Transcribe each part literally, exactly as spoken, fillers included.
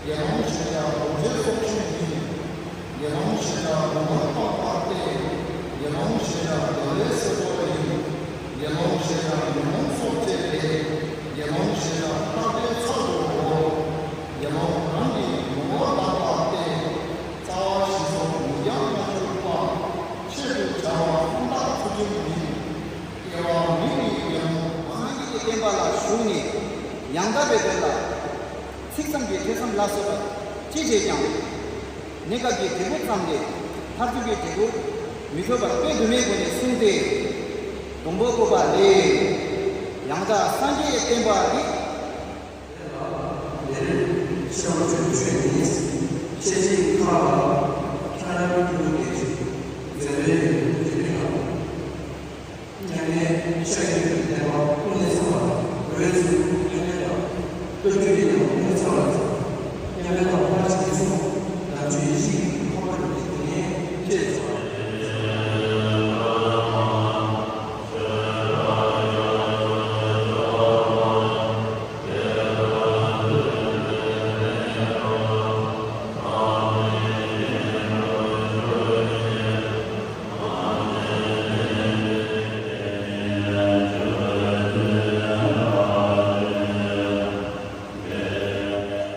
ཡེ་ལོང་ཆེ་ཡང་རྡོ་རྗེ་སོགས་ཆུང་ཡིན། ཡེ་ལོང་ཆེ་ཡང་རྡོ་སྣུམ་དང་བར་ཏེ། ཡེ་ལོང་ཆེ་ཡང་རྡོ་ལེ་སེ་པོ་ཡིན། ཡེ་ལོང་ཆེ་ཡང་ཉོན་མོངས་སོགས་བཅས་ཏེ། ཡེ་ལོང་ཆེ་ཡང་ཐག་པའི་ཚར་དུ་འོ། ཡེ་ལོང་རང་གི་ཉོན་མོངས་དང་བར་ཏེ། རྩ་བ་བཞི་སོགས་མིང་ཡང་མ་བཅུག་པ། ཆེད་དུ་བྱ་བ་གསུམ་དག་ཚུལ་ཁྲིམས་ཡིན། སྐྱེ་བ་མི་དེའི་ཡང་། རང་གི་བསྟན་པ་ལ་ཞུགས་ནས་ཡང་དག་པའི་དོན་ལ། ཚིག་ཙམ་གྱི་ཐོས་བསམ་ལ་སོགས་པ་ཅི་བྱས་ཀྱང་། གནས་སྐབས་ཀྱི་འབྲས་བུ་ཙམ་ལས་མཐར་ཐུག་གི་འབྲས་བུ་མི་ཐོབ་པར་དཔེ་དུ་མའི་སྒོ་ནས་གསུངས་ཏེ། སྡོང་པོ་བཀོད་པ་ལས། ཡང་དག་སངས་རྒྱས་བསྟན་པ་ནི། ཤ་བ་ཆོས་ཆོས་ཉིད། ཤེས་བྱའི་ཁ་ལ་ཁྱེད་རང་གི་ཐུགས་ཀྱི་འཛིན་པའི་ཡོན་ཏན་ལ། མཉམ་མེད་ཤཱཀྱ་ཐུབ་ཀྱི་བསྟན་པ་ཀུན་ནས་བསྲུང་བར་འོས་སུ། མཉམ་མེད་དང་བསྟན་བཅོས་ཀྱི་ཡང་ཀུན་ནས་ཚར་བར་མཛད། མཉམ་མེད་དང་ཕར་ཕྱིན་གྱི་གསུང་ནམ་རྒྱུན་ཡེ་ཤེས་ཀྱི་འཁོར་ལོ་ནས་དེ་ནས་བཅས་སོ།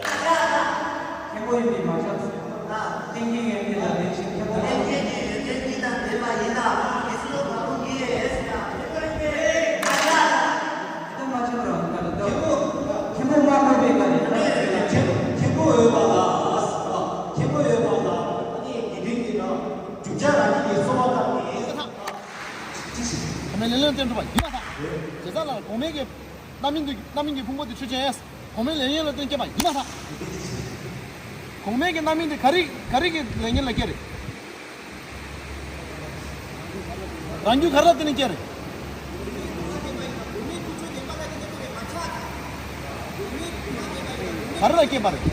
མཁན་པོ་ཡིན་པའི་མ་ཁྱབ་ཟེར། ཏིང་ངེ་འཛིན་ལ་བདེན་ཞེན་མཁན་པོ། ཏིང་ངེ་འཛིན་ཡོན་ཏན་གཉིས་དང་ལྡན་པ་ཡིན་ལ། དེ་ཚོ་ལ་བུ་ངེས་ཟེར་ན། ད་མ་ཁྱབ་རང་ག་རེ། ད་མཁན་པོ་མ་གོ་བའི་ག་རེ། མཁན་པོ་ཡོད་པ་ལ། མཁན་པོ་ཡོད་པ་ལ། ཨ་ནི་དགེ་འདུན་གྱི་ནང་བསྒྲུབ་བྱ་རང་ཉིད་ཀྱི་གསོལ་བ་བཏབ་ནས། གོང་མའི་ལས་ལས་ལ་བརྟེན་གྲུབ་པ་ཡིན་པར་ཐལ། ཇི་ལྟར་ན་གོང་མའི་གི་རྣམ་སྨིན་དུ་རྣམ་སྨིན་གྱི་ཕུང་པོ་དེ་ཆོས་ཅན། གོང་མའི་ལས་ལས་ལ་བརྟེན་སྐྱེས་པ་ཡིན་པར་ཐལ། གོང་མའི་གི་རྣམ་སྨིན་དེ་ག་རེ་ག་རེ་གི་ལས་ལས་ལ་སྐྱེས་རེད། རང་རྒྱུད་ག་རེ་ལ་བརྟེན་ནས་སྐྱེས་རེད། ག་རེ་ལ་སྐྱེས་པ་རེད།